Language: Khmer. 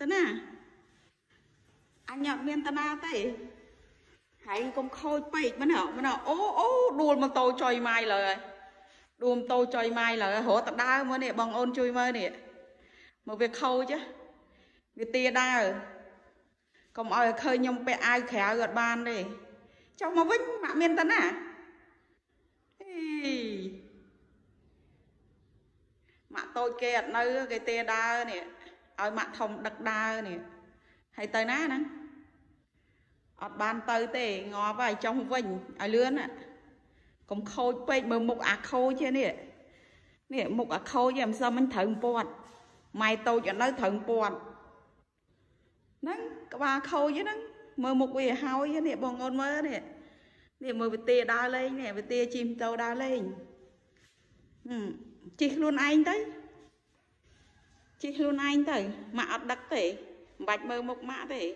ទៅណាអញអត់មានតាណាទេហែងកុំខូចពេកមែនហ៎មែនហ៎អូអូដួលម៉ូតូចុយម៉ាយលើហើយដួលម៉ូតូចុយម៉ាយលើហើយរត់ទៅដើរមើលនេះបងអូនជួយមើលនេះមកវាខូចហ៎វាទាដើរកុំឲ្យឃើញខ្ញុំពាក់អាវក្រៅអត់បានទេចុះមកវិញម៉ាក់មានតាណាអីម៉ាក់តូចគេអត់នៅគេទាដើរនេះឲ្យម៉ាក់ធំដឹកដើរនេះហើយទៅណាហ្នឹងអត់បានទៅទេងាប់ហើយចុះវិញឲ្យលឿនណាកុំខូចពេកមើលមុខអាខូចនេះនេះមុខអាខូចឯងមិនសមមិនត្រូវពាត់ម៉ែតូចអត់នៅត្រូវពាត់ហ្នឹងក្បាលខូចហ្នឹងមើលមុខវាហើយនេះបងអូនមើលនេះនេះមើលវិទាដើរលេងនេះវិទាជិះម៉ូតូដើរលេងជិះខ្លួនឯងទៅជិះខ្លួនឯងទៅម៉ាក់អត់ដឹកទេមិនបាច់មើលមុខម៉ាក់ទេ។